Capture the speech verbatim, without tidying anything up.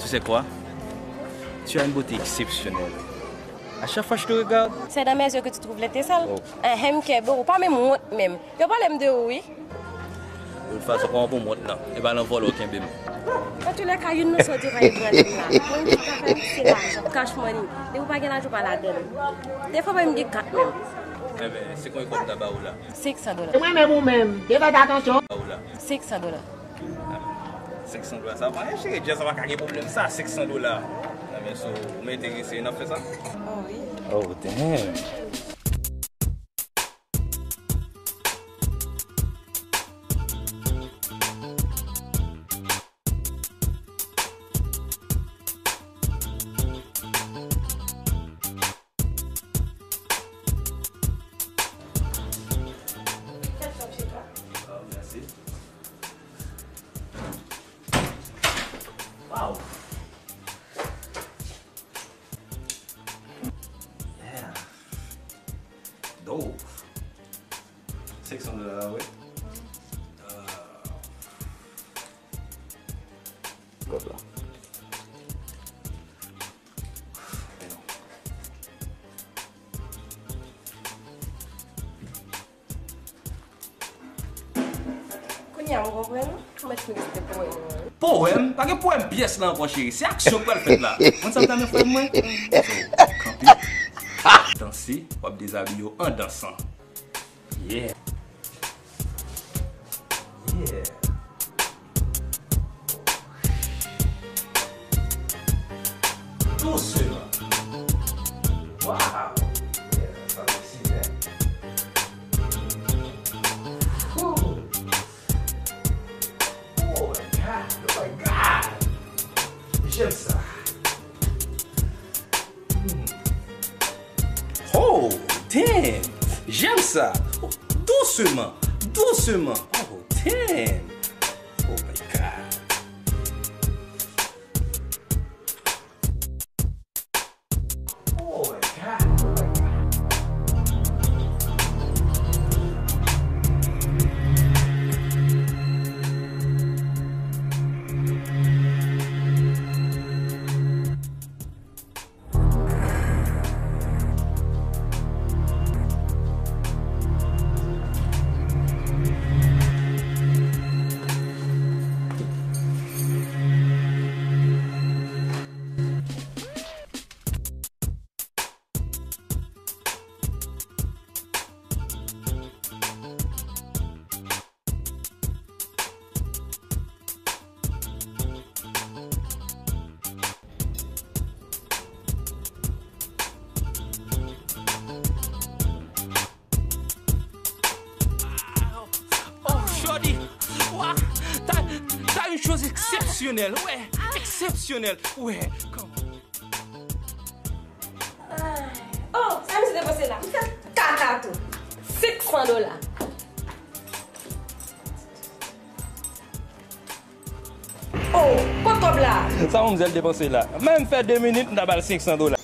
Tu sais quoi? Tu as une beauté exceptionnelle. À chaque fois que je te regarde. C'est dans mes yeux que tu trouves l'étincelle. Oh. Enhen, m kenbe w, ou pa menm wont menm. Yo pale m de ou, wi. De tout fason, kòman pou m wont lan? E pa nan vòlò w kenbe m. Antoulèka, youn nan sa w te va ebranle m la. Mwen menm ki ka fè m se lajan, cash money. Depi w pa gen lajan, w pa ladann. Defwa menm gen kat menm. Enben, se konbyen kòb m ta ba ou la? Senk san dola. E mwen menm ou menm, de fèt atansyon. Ba ou la. Senk san dola. Senk san dola, sa pa anyen, cheri. Djèz la pa ka gen pwoblèm sa, senk san dola. Enben, so, ou enterese, n ap fè sa? Oh, wi. Oh, damn. Ah, mèsi. Wow. Yeah. Dope. Senk san dola la, wi. Ah. Kòb la. Kounye a, m konprann ou. Ou mèt fin resite powèm ou an. Powèm? Pa gen powèm pyès la ankò, cheri. Se aksyon k pral fèt la. Konn sa m ta nan frè mwen? So, kanpe. Danse, w ap dezabiye w an dansan. Yeah. Yeah. Dousman. Wow. Yeah, sa seksi, man. Ooh. Oh my God, oh my God. J'aime ça. Hmm. Oh, damn! J'aime ça! Dousman, dousman! Oh, damn! Oh my God! Oh my God! Oh, Jody! Wa! T'as, t'as une chose exceptionnelle, ouais! Exceptionnelle, ouais! Come on. Oh, sa misye depanse la. Misye kaka tou. Senk san dola. Oh, kot kòb la? Sa manmzèl depanse la. Menm fè de minit, m ta ba l senk san dola.